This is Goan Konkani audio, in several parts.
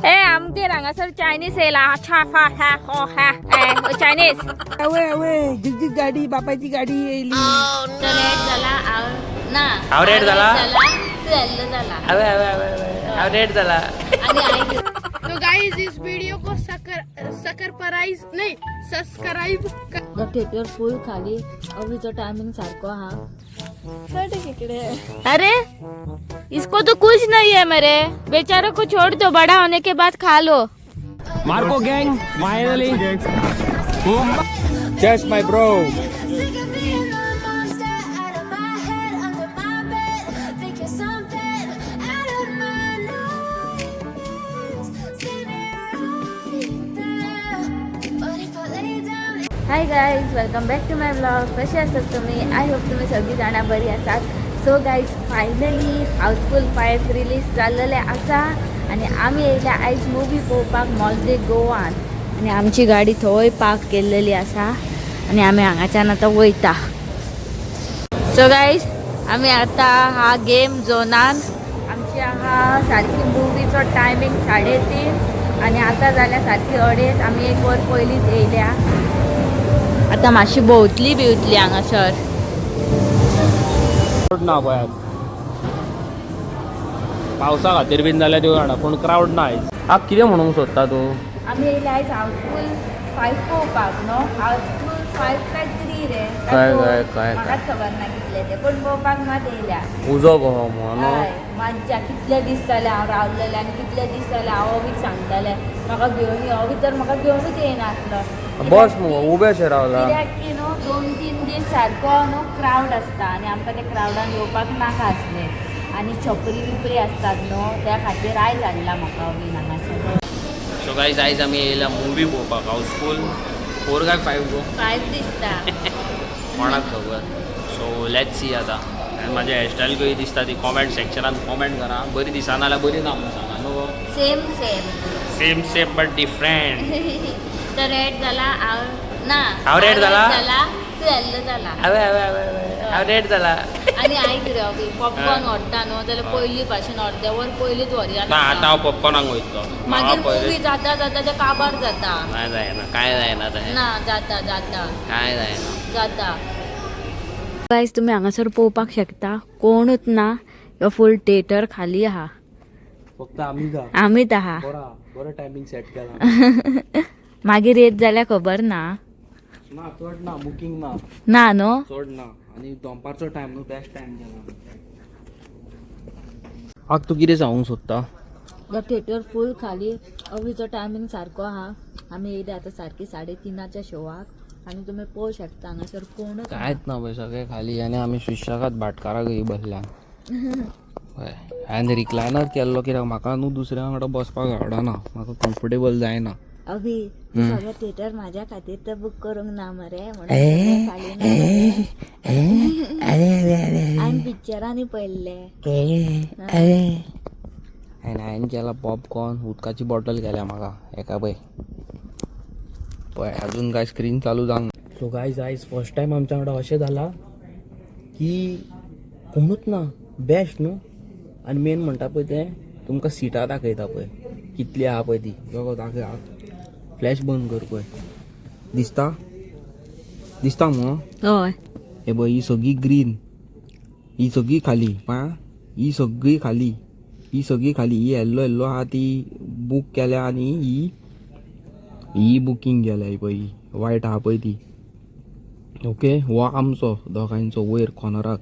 ए आमगेर हांगासर चायनीज येयला. छा फा हा हो हा ए चायनीज. अवे अवे, झिकझिक गाडी, बापाची गाडी येयली. तर रेड जाला हांव ना. हांव red जाला? तूं येल्लो जाला. अवे अवे अवे अवे, हांव रेड जाला. आनी आयक. तो गाइस, इस वीडियो को सकर सकर प्राइज नहीं, सब्सक्राइब कर. थिएटर फुल खाली. अवीचो टायमिंग सारको हा. अरे, इसको तो कुछ नहीं है. मेरे बेचारों को छोड़ दो, बड़ा होने के बाद खा लो. Marco gang finally. Just my bro. Sick of being the monster out of my head, under my bed. Think you're something out of my nightmares. Standing right there. But if I lay down. Hi guys, welcome back to my vlog. कसे आसात तुम्ही? I hope तुम्ही सगळी जाणां बरी आसात. So guys, finally Housefull 5 release जाल्लेलें आसा आनी आमी येयल्या आयज मुवी पळोवपाक मॉल्दे गोवान. आनी आमची गाडी थंय पार्क केल्लेली आसा आनी आमी हांगाच्यान आतां वयता. सो गायज, आमी आतां हा गेम झोनान. आमची आहा सारकी मुवीचो टायमींग 3:30 आनी आतां जाल्या सारकी 2:30. आमी एक वर पयलींच येयल्या. आतां मातशी भोंवतली बिवतली हांगासर. क्रावड ना पळयात. पावसा खातीर बीन जाल्यार देव जाणा, पूण क्रावड ना आयज. आ, कितें म्हणूंक सोदता तूं? आमी येयले आयज हाऊसफूल 5 पळोवपाक न्हू. हाऊसफूल 5 काय 3 रे? काय, काय, काय? म्हाकाच खबर ना कितले ते, पूण पळोवपाक मात येयल्या. उजो कहो न्हू. हय, मज्जा. कितले दीस जाले हांव रावलेलें आनी कितले दीस जाले हांव अवीक सांगतालें म्हाका घेवन यो. अवी तर म्हाका घेवनूच येयनासलो. बस मुगो, उबेशें रावला. कित्याक की न्हू 2-3 दीस सारको न्हू क्रावड आसता आनी आमकां ते क्रावडान येवपाक नाका आसलें आनी छपरी बिपरी आसतात न्हू, त्या खातीर आयज हाडला म्हाका अवीन हांगासर. सो गायज, आयज आमी येयला मुवी पळोवपाक, हाऊसफूल 4 काय 5 गो? 5 दिसता. कोणाक खबर. सो let's see आतां. आनी म्हाजी हेअरस्टायल कशी दिसता ती कॉमेंट सेक्शनान कॉमेंट करा. बरी दिसना जाल्यार बरी ना म्हणून सांगा न्हू गो. Same same. Same same but different. तर रेड जाला हांव ना. हांव red जाला? जाला, तूं येल्लो जाला. अवे अवे अवे अवे, हांव रेड जाला. आनी आयक रे अवी, पॉपकॉर्न व्हरता न्हू जाल्यार पयलीं भाशेन अर्दे वर पयलींच व्हरया. ना, आतां हांव पॉपकॉर्नाक वयतलो. मागीर मुवी जाता जाता ते काबार जाता. ना, जायना, कांय जायना तें. ना, जाता जाता. कांय जायना. जाता. गायज, तुमी हांगासर पळोवपाक शकता, कोणूच ना. ह्यो फूल थिएटर खाली आहा. फक्त आमी जा. आमीच आहा. बरा बरो टायमिंग सेट केला. मागीर येत जाल्यार खबर ना. ना, चड ना बुकींग ना. ना न्हू. चड ना आनी दनपारचो टायम न्हू, बेस्ट टायम केला. आग, तूं कितें सांगूंक सोदता? थिएटर फूल खाली. अवीचो टायमींग सारको आहा. आमी येयले आतां सारकी 3:30च्या शोवाक आनी तुमी पळोवंक शकता, हांगासर कोणूच ना. कांयच ना पळय, सगळें खाली आनी आमी सुशेगाद भाटकारा खंय बसल्या. हय, हांवें रिक्लायनर केल्लो कित्याक म्हाका न्हू दुसऱ्या वांगडा बसपाक आवडना, म्हाका कम्फर्टेबल जायना. अभी, तूं सगळें थिएटर म्हाज्या खातीर तर बूक करूंक ना मरे, म्हणून सगळें खाली ना मरे. हांवें पिक्चरांनी पळयल्लें. आनी हांवें केला पॉपकॉर्न, उदकाची बॉटल केल्या म्हाका एका. पळय पळय, अजून काय स्क्रीन चालू जावंक. सो गायज, आयज फर्स्ट टायम आमच्या वांगडा अशें जालां की कोणूच ना. बेस्ट न्हू. आनी मेन म्हणटा पळय तें तुमकां सिटां दाखयता पळय, कितली आहा पळय ती. यो दाखय, फ्लॅश बंद कर. पळय, दिसता? दिसता मुगो? हय. हे पळय, ही सगळी ग्रीन, ही सगळी खाली पा, ही सगळी खाली, ही सगळी खाली. ही येल्लो येल्लो आहा ती बूक केल्या आनी ही ही बुकींग केल्या. ही पळय, ही वायट आहा पळय ती. ओके, हो आमचो दोगांयचो वयर कॉर्नराक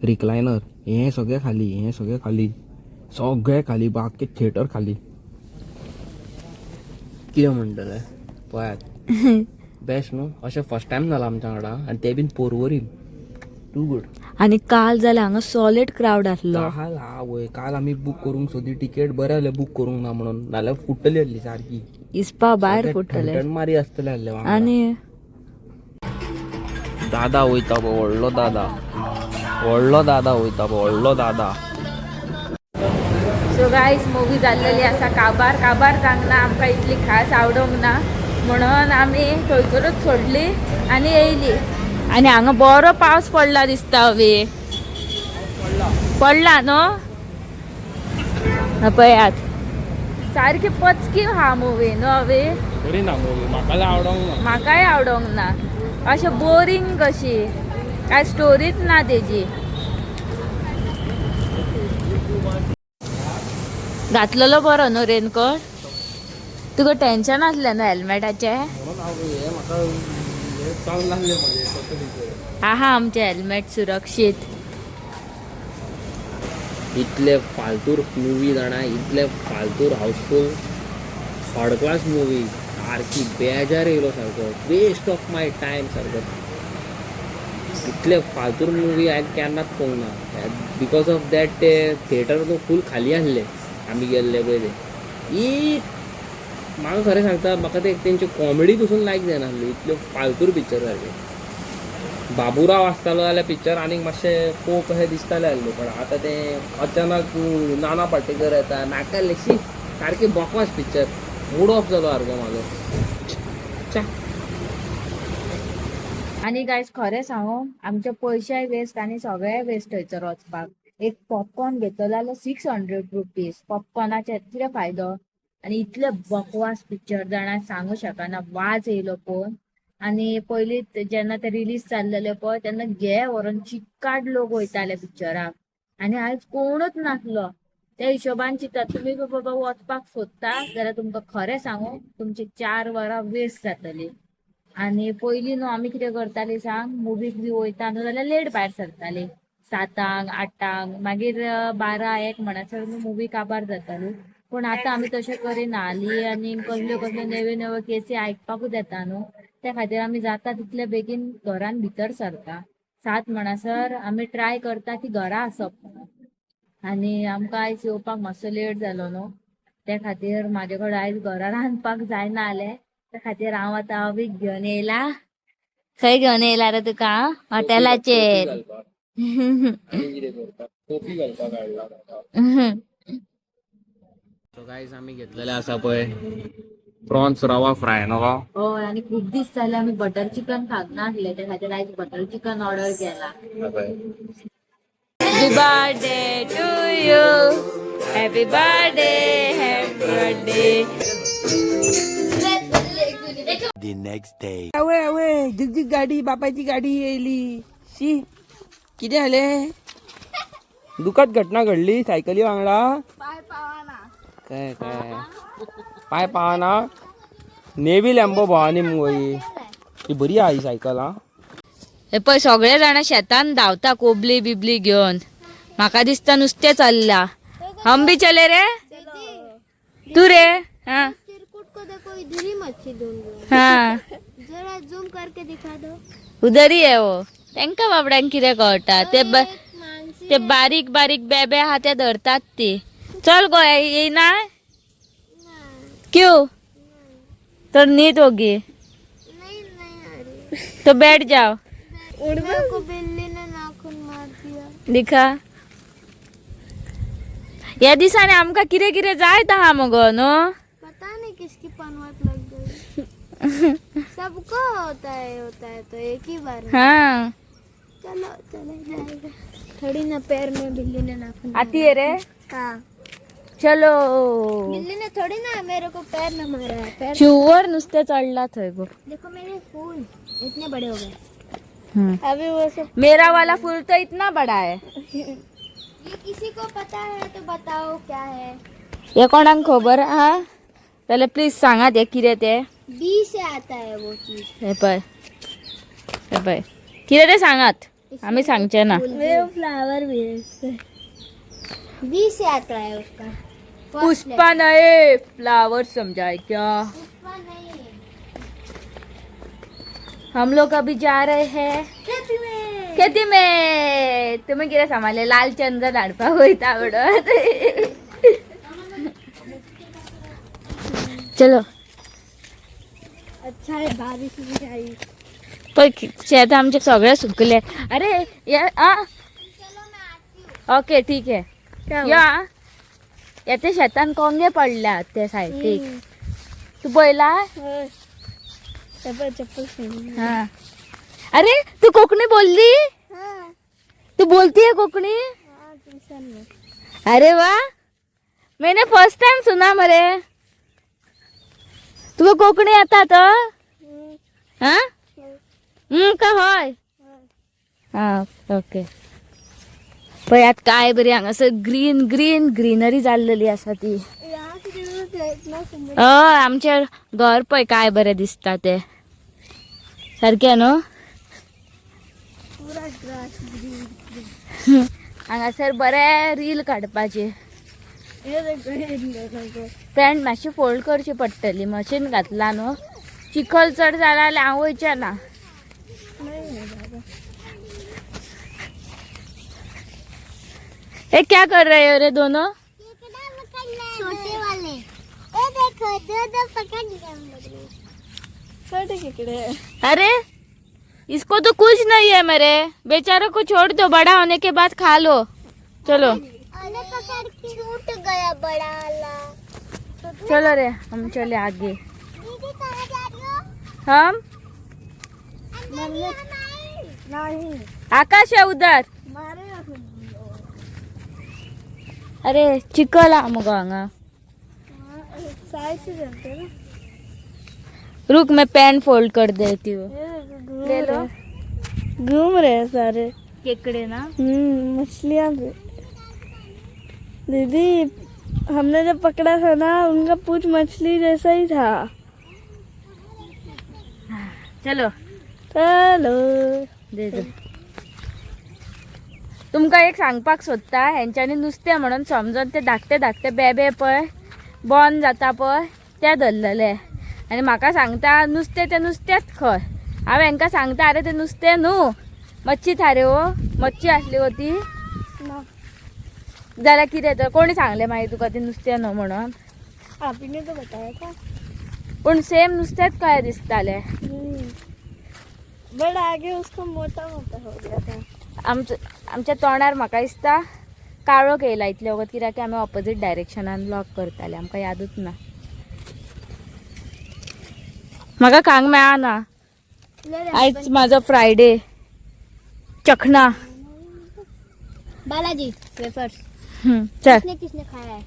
रिक्लायनर. हें सगळें खाली, हें सगळें खाली, सगळें खाली, बाकी थिएटर खाली. कितें म्हणटलें, पळयात, बेस्ट न्हू. अशें फर्स्ट टायम जालां आमच्या वांगडा आनी तें बीन पोरवरीम. Too good. आनी काल जाल्यार हांगा सॉलिड क्रावड आसलो. काल हा वय, काल आमी बूक करूंक सोदी टिकेट, बरें जालें बूक करूंक ना म्हणून, नाल्यार फुट्टली आसली सारकी. इस्पा भायर फुट्टले. ठणठण मारी आसतले आसले वांगडा. आनी दादा वयता पळय, व्हडलो दादा, व्हडलो दादा वयता पळय, व्हडलो दादा. सो गायज, मुवी जाल्लेली आसा काबार. काबार जावंक ना, आमकां इतली खास आवडोंक ना म्हणून आमी थंयसरूच सोडली आनी येयली. आनी हांगा बरो पावस पडला दिसता. अवी, पडला न्हू? पळयात. सारकी पचकी हा मुवी न्हू अवी? बरी ना मुवी, म्हाका आवडोंक ना. म्हाकाय आवडोंक ना. अशें बोरींग कशी, काय स्टोरीच ना तेजी. घातलेलो बरो न्हू रेनकोट, तुका टेन्शन आसलें न्हू हेल्मेटाचें? म्हणून हांव हे म्हाका हे चालू लागले म्हजे तकलीचेर. आहा आमचें हेल्मेट सुरक्षीत. इतले फालतूर मुवी जाणा, इतले फालतूर हाऊसफूल थर्ड क्लास मुवी, सारकी बेजार येयलो सारको, वेस्ट ऑफ my time सारको. इतले फालतूर मुवी हांवें केन्नाच पळोवंक ना. Because of that ते थिएटर न्हू फूल खाली आसले आमी गेल्ले पळय ते. ही म्हाका खरें सांगता, म्हाका ते तेंची कॉमेडी पसून लायक जायनासली, इतल्यो फालतूर पिक्चर सारके. बाबूराव आसतालो जाल्यार पिक्चर आनीक मातशें पळोवंक कशें दिसतालें आसलें, पण आतां तें अचानक नाना पाटेकर येता, नाका शी, सारकी बकवास पिक्चर, मूड ऑफ जालो सारको म्हाजो. च्या. आनी गायज खरें सांगू, आमचे पयशेय वेस्ट आनी सगळें वेस्ट थंयसर वचपाक. एक पॉपकॉर्न घेतलो जाल्यार 600 रुपीज पॉपकॉर्नाचे कितें फायदो? आनी इतले बकवास पिक्चर जाणा, सांगू शकना, वाज येयलो पळोवन. आनी पयलीं जेन्ना ते रिलीज जाल्लेले पळय तेन्ना घे व्हरोन चिक्काड लोक वयताले पिक्चराक, आनी आयज कोणूच नासलो. त्या हिशोबान चिंतात तुमी बाबा वचपाक सोदता जाल्यार तुमकां खरें सांगू, तुमची 4 वरां वेस्ट जातली. आनी पयलीं न्हू आमी कितें करताली सांग, मुवीक बी वयता न्हू जाल्यार लेट भायर सरताली, 7ांक 8ांक, मागीर 12-1 म्हणसर न्हू मुवी काबार जाताली. पूण आतां आमी तशें करिना हालीं, आनी कसल्यो कसल्यो नव्यो नव्यो केसी आयकपाकूच येता न्हू, त्या खातीर आमी जाता तितले बेगीन घरान भितर सरता. 7 म्हणसर आमी ट्राय करता की घरा आसप म्हणून. आनी आमकां आयज येवपाक मातसो लेट जालो न्हू, त्या खातीर म्हाजे कडेन आयज घरा रांदपाक जायना जालें. त्या खातीर हांव आतां अवीक घेवन येयला. खंय घेवन येयला रे तुका? हॉटेलाचेर. आनी कितें करता, टोपी घालपाक हाडला म्हाका. सो गायज आमी घेतलेले आसा पळय प्रॉन्स रवा फ्राय न्हू. हय, आनी खूब दीस जाले आमी बटर चिकन खावंक नासले, त्या खातीर आयज बटर चिकन ऑर्डर केला. Happy birthday to you, happy birthday, happy birthday. The next day. अवे अवे, झिकझिक गाडी, बापाची गाडी येयली. शी, कितें जालें? दुखद घटना घडली सायकली वांगडा. काय काय पाय पावना. नेवी लॅम्बो भवानी मुगो ही, ही बरी आहा ही सायकल. हा. हे पळय सगळे जाण शेतान धांवता कोबली बिबली घेवन, म्हाका दिसता नुस्तें चल्ला. हम बी चले रे, तू रे? हा. चिरकुट को देखो, इधर ही मच्छी ढूंढ रहे. हा. जरा जूम करके दिखा दो. उधर ही आहे हो. तांकां बाबड्यांक कितें कळटा ते मानसी. ते बारीक बारीक बेबे आहा ते धरतात ती. चल गो, येयना क्यों तर नीत होगी. नहीं नहीं आ रही. तो बैठ जाओ. मेरे को बिल्ली ने नाखून मार दिया. दिखा. ह्या दिसांनी आमकां कितें कितें जायत आहा मगो न्हू. पता नहीं किसकी पनवत लग गई. सबको होता है, होता है तो एक ही बार में। हा. चलो चले जाएगा थोड़ी ना. पैर में बिल्ली ने नाखून. आती है रे. हाँ. चलो. बिल्ली ने थोड़ी ना मेरे को पैर में मारा है, पैर. शिवर नुस्तें चडला थंय गो. देखो मेरे फूल इतने बड़े हो गए. हम्म. अभी वो सब. मेरा वाला फूल तो इतना बड़ा है. ये किसी को पता है तो बताओ क्या है. हे कोणाक खबर आहा जाल्यार प्लीज सांगात हे कितें तें. बी से आता है वो चीज. हे पळय, हे पळय, कितें तें सांगात, आमी सांगचे ना. फ्लावर भी है. बी से आता है उसका. पुष्पा नये फ्लावर समझाए क्या? पुष्पा नहीं है. हम लोग अभी जा रहे हैं खेती में. खेती में. तुम्ही कितें सांगले, लालचंद्र धाडपाक वयता म्हणून. चलो. अच्छा है बारिश नहीं आई. पळय शेत आमचे सगळे सुकले. अरे या आ, ओके ठीक आहे. या या ते शेतान कोंगे पडल्या ते सायडीक, तू पळयला? चप्पल चप्पल पहनी. हा. अरे तू कोकणी बोलली? हाँ. तू बोलतीये कोकणी? हाँ, ट्यूशन में. अरे वा, मैंने फर्स्ट टाइम सुना मरे. तुका कोंकणी येता तर? हा का हय? हा ओके. पळयात काय बरी हांगासर ग्रीन ग्रीन ग्रीनरी जाल्लेली आसा ती. हय, आमचे घर पळय काय बरें दिसता ते सारकें न्हू. हांगासर बरें रील काडपाचे. पॅन्ट मातशी फोल्ड करची पडटली, मशीन घातला न्हू, चिखल चड जाला जाल्यार हांव वयचें ना. ए क्या कर रहे हो रे दोनों? छोटे वाले, ये देखो, दो दो पकड़ लिया हम लोग ने. छोटे केकड़े. अरे इसको तो कुछ नहीं है मेरे बेचारों को, छोड़ दो, बड़ा होने के बाद खा लो. चलो. अरे पकड़ के छूट गया बड़ा वाला. चलो रे, हम चले आगे. दीदी, कहाँ जा रही हो? हम नहीं. आकाश है उधर. मारे. अरे चिखल हा मुगो हांगा. साइड से चलते ना. रुक, मैं पेन फोल्ड कर देती हूँ. ये देखो, घूम ले लो. रहे, घूम रहे हैं सारे. केकड़े ना. मछलियाँ भी. दीदी, हमने जब पकड़ा था ना, उनका पूंछ मछली जैसा ही था. चलो. चलो. दे दो. तुमकां एक सांगपाक सोदता, हेंच्यांनी नुस्तें म्हणून समजून ते धाकटे धाकटे बेबे पळय बॉन जाता पळय ते धरलेले आनी म्हाका सांगता नुस्तें तें नुस्तेंच खंय. हांव हेंकां सांगता, अरे तें नुस्तें न्हू, मच्छी थारे हो, मच्छी आसली हो ती. जाल्यार कितें तर कोणी सांगलें मागीर तुका तें नुस्तें न्हू म्हणून? आप ही ने तो बताया था. पूण सेम नुस्तेंच कशें दिसतालें. बट आगे उसको मोटा मोटा हो गया था. आमच्या आमच्या तोंडार म्हाका दिसता काळोख येयला इतले वगत, कित्याक आमी ऑपोजीट डायरेक्शनान ब्लॉक करताले, आमकां यादूच ना. म्हाका खांक मेळना. आयज म्हाजो फ्रायडे चखना. बालाजी वेफर्स. चल. किसने किसने खाया है?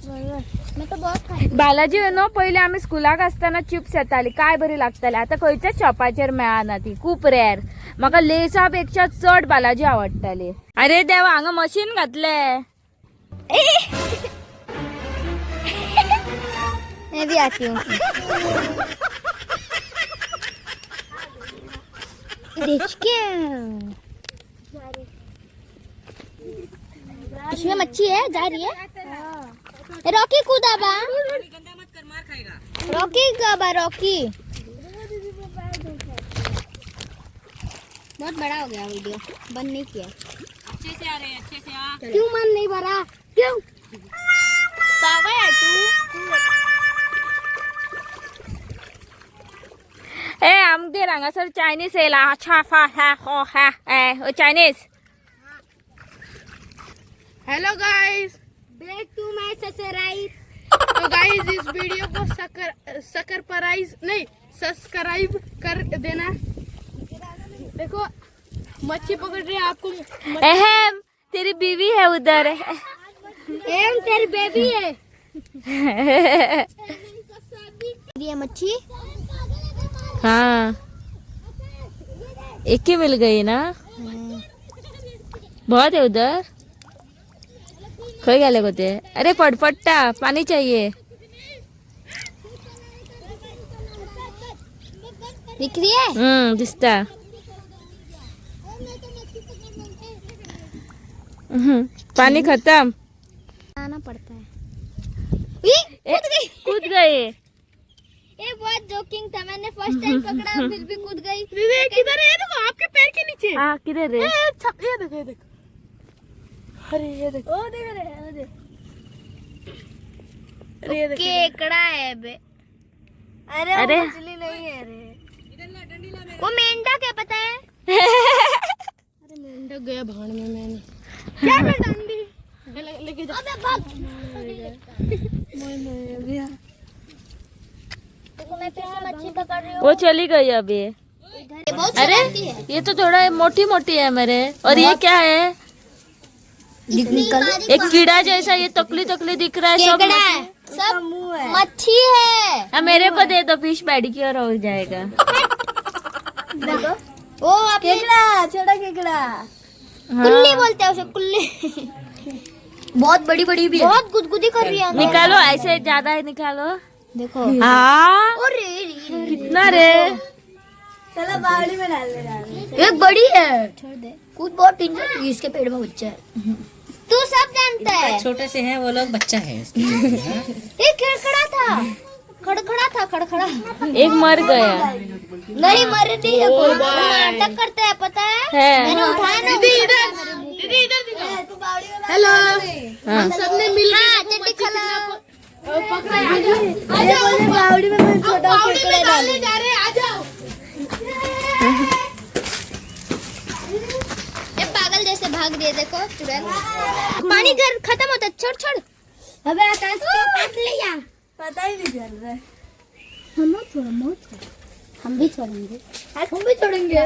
मैं तो बहुत खाई. बालाजी न्हू पयलीं आमी स्कुलाक आसतना चिप्स येताली, काय बरी लागताली. आतां खंयच्याच शॉपाचेर मेळना ती, खूब रेर. म्हाका लेसा पेक्षा चड बालाजी आवडटाली. अरे देवा, हांगा मशीन घातले. मैं भी आती हूँ. देख के, इसमें मच्छी है, जा रही है. रॉकी कूदा बा, रॉकी का रॉकी. बहुत बड़ा हो गया वीडियो, बंद नहीं किया. अच्छे से आ रहे हैं, अच्छे से आ. क्यों मन नहीं भरा? क्यों पागल है तू? ए आमगेर हांगासर चायनीज येयला. छा फा हा हो हा ए Chinese. Hello guys. Back to my subscribe. तो गाइस, इस वीडियो को सकर सकरपराइज नहीं, सब्सक्राइब कर देना. देखो, मच्छी पकड़ रही है आपको. अहम, तेरी बीवी है उधर. एम तेरी बेबी है ये मच्छी. हाँ, एक ही मिल गई ना. बहुत है उधर. खंय गेले गो ते? अरे फडफडटा, पाणी चाहिए. दिख रही है. दिसता. पानी खत्म. आना पड़ता है. ए, कूद गए. ये बहुत जोकिंग था. मैंने फर्स्ट टाइम पकड़ा, फिर भी कूद गई. दीदी, किधर है? ये देखो, आपके पैर के नीचे. हाँ, किधर रे? ए, ये देखो, ये देखो. अरे ये देखो. ओ देख रहे हैं, ओ देख. अरे ये देखो. केकड़ा है बे. अरे अरे. वो मछली नहीं है रे. वो मेंढक है, पता है. अरे मेंढक गया भाड़ में. मैंने क्या मैं डंडी लेके जा. अबे भाग. देखो, मैं फिर से मच्छी पकड़ रही हूँ. वो चली गई अभी. इधर बहुत अरे शरारती है. ये तो थोड़ा मोटी मोटी है मेरे. और ये क्या है? एक कीड़ा जैसा ये तकली तकली दिख रहा है सब। केकड़ा है, सब मच्छी है। हाँ, मेरे को दे दो, फिश पेडिक्योर हो जाएगा। वो केकड़ा, छोटा केकड़ा, कुल्ली बोलते हैं उसे, कुल्ली। बहुत बड़ी बड़ी भी। बहुत गुदगुदी कर रही है अंदर। निकालो, ऐसे ज्यादा है, निकालो। देखो। हाँ। अरे रे, कितना रे? एक बड़ी है, छोड़ दे। कुछ बहुत टेंशन, इसके पेड़ में बच्चा है, तू सब जानता है। छोटे से हैं वो लोग, बच्चा है उसके। ये खड़खड़ा था, खड़खड़ा था, खड़खड़ा। एक मर गया। नहीं, मर नहीं है कोई, वो नाटक करता है, पता है। है। मैंने उठाया ना। दीदी इधर, दीदी इधर दिखाओ। हेलो, हम सबने मिल हाँ, चड्डी खला। पकड़ा है, आ जाओ आ जाओ। बावड़ी में छोटा बावड़ी में डालने जा रहे हैं, आ जाओ। ये पागल जैसे भाग रही है, देखो चुड़ैल। पानी घर खत्म होता है, छोड़ छोड़। अबे आकाश को काट लिया, पता ही नहीं चल रहा है। हम छोड़ो, हम भी छोड़ेंगे, हम भी छोड़ेंगे।